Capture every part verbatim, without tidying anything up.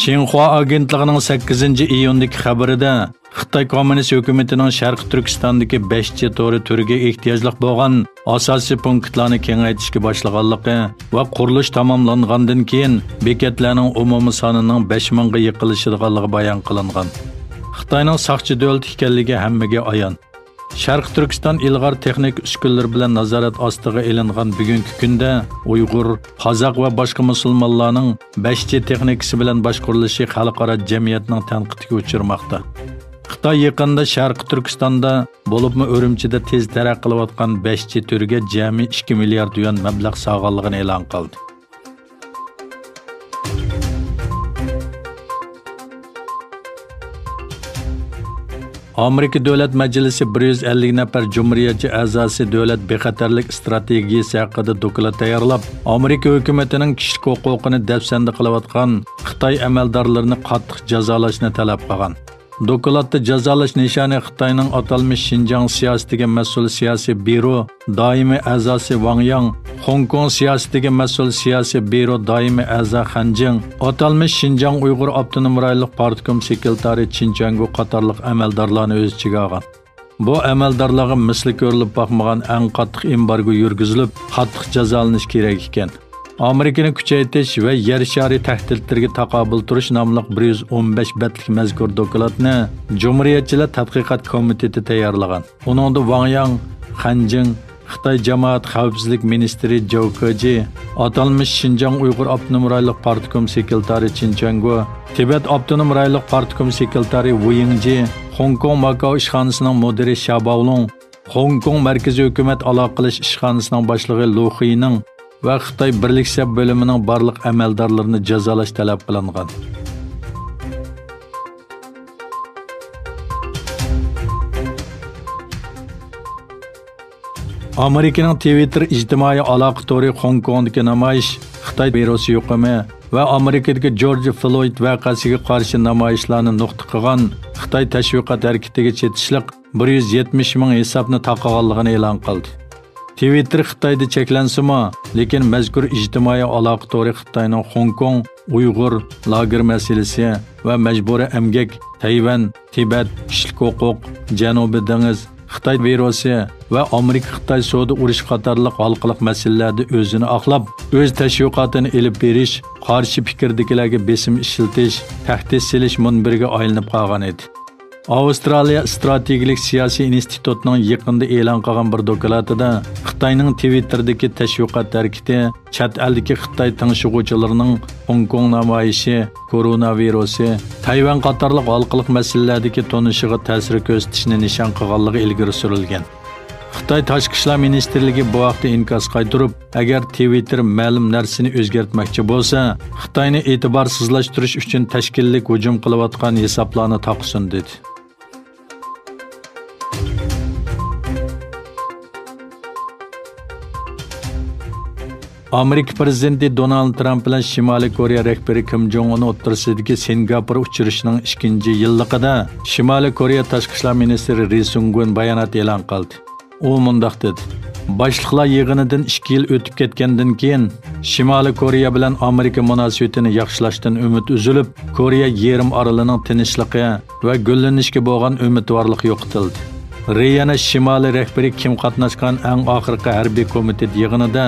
شىنخۇا ئاگېنتلىقىنىڭ سەككىزىنچى ئىيۇندىكى خەۋىرىدە، خىتاي كوممۇنىست ھۆكۈمىتىنىڭ شەرقىي تۈركىستاندىكى بەش جى تورى تۈرىگە ئېھتىياجلىق بولغان ئاساسىي پونكىتلارنى كېڭەيتىشكە باشلىغانلىقى ۋە قۇرۇلۇش تاماملانغاندىن كېيىن، بېكەتلەرنىڭ ئومۇمىي سانىنىڭ بەش مىڭغا يېقىنلىشىدىغانلىقى بايان قىلىنغان. خىتاينىڭ ساقچى دۆلىتى ئىكەنلىكى ھەممىگە ئايان. شەرقىي تۈركىستان ئىلغار تېخنىكا ئۈسكۈنىلىرى بىلەن نازارەت ئاستىغا ئېلىنغان بۈگۈنكى كۈندە، ئۇيغۇر، قازاق ۋە باشقا مۇسۇلمانلارنىڭ بەش جى تېخنىكىسى بىلەن باشقۇرۇلۇشى خەلقئارا جەمئىيەتنىڭ تەنقىدىگە ئۇچرىماقتا. خىتاي يېقىندا شەرقىي تۈركىستاندا، بولۇپمۇ ئۈرۈمچىدە تېز تەرەققىي قىلىۋاتقان بەش جى تۈرىگە جەمئىي ئىككى مىليارد يۈەن مەبلەغ سالغانلىقىنى ئېلان قىلدى. ئامېرىكا دۆلەت مەجلىسى بىر يۈز ئەللىك نەپەر جۇمھۇرىيەتچى ئەزاسى دۆلەت بىخەتەرلىك ئىستراتېگىيىسى ھەققىدە دوكلات تەييارلاپ، ئامېرىكا ھۆكۈمىتىنىڭ كىشىلىك ھوقۇقىنى دەپسەندە قىلىۋاتقان خىتاي ئەمەلدارلىرىنى قاتتىق جازالاشنى تەلەپ قىلغان. دوكلاتتا جازالاش نىشانى خىتاينىڭ ئاتالمىش شىنجاڭ سىياسىتىگە مەسئۇل سىياسىي بيۇرو دائىمىي ئەزاسى ۋاڭ ياڭ، خوڭكوڭ سىياسىتىگە مەسئۇل سىياسىي بيۇرو دائىمىي ئەزا خەنجىڭ، ئاتالمىش شىنجاڭ ئۇيغۇر ئاپتونوم رايونلۇق پارتكوم سېكرېتارى چىن چۈەنگو قاتارلىق ئەمەلدارلارنى ئۆز ئىچىگە ئالغان. بۇ ئەمەلدارلارغا مىسلى كۆرۈلۈپ باقمىغان ئەڭ قاتتىق ئېمبارگو يۈرگۈزۈلۈپ، قاتتىق جازالىنىش كېرەك ئىكەن. ئامېرىكىنى كۈچەيتىش ۋە يەر شارى تەھدىتلىرىگە تاقابىل تۇرۇش ناملىق بىر يۈز ئون بەش بەتلىك مەزكۇر دوكلاتنى جۇمھۇرىيەتچىلەر تەتقىقات كومىتېتى تەييارلىغان. ئۇنىڭدا ۋاڭ ياڭ، خەن جىڭ، خىتاي جامائەت خەۋپسىزلىك مىنىستىرى جاۋ كېجى، ئاتالمىش شىنجاڭ ئۇيغۇر ئاپتونوم رايونلۇق پارتكوم سېكرېتارى چىن چۈەنگو، تىبەت ئاپتونوم رايونلۇق پارتكوم سېكرېتارى ۋۇ يىڭجى، خوڭكوڭ ماكاۋ ئىشخانىسىنىڭ مۇدىرى شيا باۋلۇڭ، خوڭكوڭ مەركىزىي ھۆكۈمەت ئالاقىلىشىش ئىشخانىسىنىڭ باشلىقى لۇ خېينىڭ ۋە خىتاي بىرلىك سەپ بۆلۈمىنىڭ بارلىق ئەمەلدارلىرىنى جازالاش تەلەپ قىلىنغان. ئامېرىكىنىڭ تىۋىتتېر ئىجتىمائىي ئالاقە تورى خوڭكوڭدىكى نامايىش، خىتاي ۋىرۇسى يۇقۇمى ۋە ئامېرىكىدىكى جورج فلويد ۋەقەسىگە قارشى نامايىشلارنى نۇقتا قىلغان خىتاي تەشۋىقات ھەرىكىتىگە چېتىشلىق بىر يۈز يەتمىش مىڭ ھېسابنى تاقىغانلىقىنى ئېلان قىلدى. تىۋىتتېر خىتايدا چەكلەنسىمۇ، لېكىن مەزكۇر ئىجتىمائىي ئالاقە تورى خىتاينىڭ خوڭكوڭ، ئۇيغۇر، لاگېر مەسىلىسى ۋە مەجبۇرىي ئەمگەك، تەيۋەن، تىبەت، كىشىلىك ھوقۇق، جەنۇبىي دېڭىز، خىتاي ۋىرۇسى ۋە ئامېرىكا-خىتاي سودا ئۇرۇشى قاتارلىق ھالقىلىق مەسىلىلەردە ئۆزىنى ئاقلاپ، ئۆز تەشۋىقاتىنى ئېلىپ بېرىش، قارشى پىكىردىكىلەرگە بېسىم ئىشلىتىش، تەھدىت سېلىش مۇنبىرىگە ئايلىنىپ قالغان ئىدى. ئاۋسترالىيە ئىستراتېگىيىلىك سىياسىي ئىنستىتۇتىنىڭ يېقىندا ئېلان قىلغان بىر دوكلاتىدا خىتاينىڭ تىۋىتتېردىكى تەشۋىقات ھەرىكىتى چەت ئەلدىكى خىتاي تىڭشىغۇچىلىرىنىڭ خوڭكوڭ نامايىشى، كورونا ۋىرۇسى، تەيۋەن قاتارلىق ھالقىلىق مەسىلىلەردىكى تونۇشىغا تەسىر كۆرسىتىشنى نىشان قىلغانلىقى ئىلگىرى سۈرۈلگەن. خىتاي تاشقى ئىشلار مىنىستىرلىكى بۇ ھەقتە ئىنكاس قايتۇرۇپ، ئەگەر تىۋىتتېر مەلۇم نەرسىنى ئۆزگەرتمەكچى بولسا، خىتاينى ئېتىبارسىزلاشتۇرۇش ئۈچۈن تەشكىللىك ھۇجۇم قىلىۋاتقان ھېسابلارنى تاقىسۇن، دېدى. ئامېرىكا پىرېزىدېنتى دونالد ترامپ بىلەن شىمالىي كورېيە رەھبىرى كىم جوڭ ئۇن ئوتتۇرىسىدىكى سىنگاپور ئۇچرىشىشىنىڭ ئىككىنچى يىللىقىدا شىمالىي كورېيە تاشقى ئىشلار مىنىستىرى رى سۇنگۇېن بايانات ئېلان قىلدى. ئۇ مۇنداق دېدى: باشلىقلار يىغىنىدىن ئىككى يىل ئۆتۈپ كەتكەندىن كېيىن، شىمالىي كورېيە بىلەن ئامېرىكا مۇناسىۋىتىنى ياخشىلاشتىن ئۈمىد ئۈزۈلۈپ، كورېيە يېرىم ئارىلىنىڭ تىنچلىقى ۋە گۈللىنىشكە بولغان ئۈمىدۋارلىق يوقىتىلدى. رى يەنە شىمالىي رەھبىرى كىم قاتناشقان ئەڭ ئاخىرقى ھەربىي كومىتېت يىغىنىدا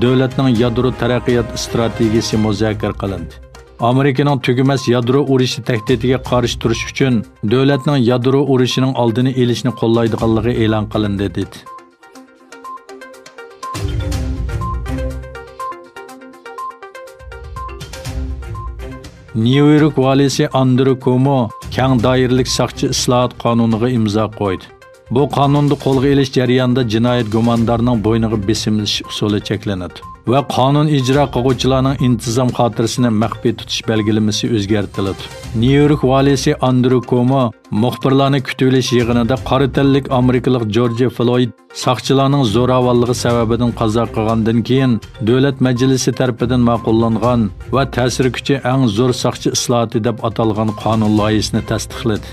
دۆلەتنىڭ يادرو تەرەققىيات ئىستراتېگىيىسى مۇزاكىرە قىلىندى. ئامېرىكىنىڭ تۈگىمەس يادرو ئۇرۇشى تەھدىتىگە قارشى تۇرۇش ئۈچۈن دۆلەتنىڭ يادرو ئۇرۇشىنىڭ ئالدىنى ئېلىشنى قوللايدىغانلىقى ئېلان قىلىندى، دېدى. نيۇ يورك ۋالىسى ئاندرو كومو كەڭ دائىرىلىك ساقچى ئىسلاھات قانۇنىغا ئىمزا قويدى. بۇ قانۇندا قولغا ئېلىش جەريانىدا جىنايەت گۇماندارىنىڭ بوينىغا بېسىم ئېلىش ئۇسۇلى چەكلىنىدۇ ۋە قانۇن ئىجرا قىلغۇچىلارنىڭ ئىنتىزام خاتىرىسىنى مەخپىي تۇتۇش بەلگىلىمىسى ئۆزگەرتىلىدۇ. نيۇ يورك ۋالىسى ئاندرو كومو مۇخبىرلارنى كۈتۈۋېلىش يىغىنىدا قارا تەنلىك ئامېرىكىلىق جورج فلويد ساقچىلارنىڭ زوراۋانلىقى سەۋەبىدىن قازا قىلغاندىن كېيىن، دۆلەت مەجلىسى تەرىپىدىن ماقۇللانغان ۋە تەسىر كۈچى ئەڭ زور ساقچى ئىسلاھاتى دەپ ئاتالغان قانۇن لايىھىسىنى تەستىقلىدى.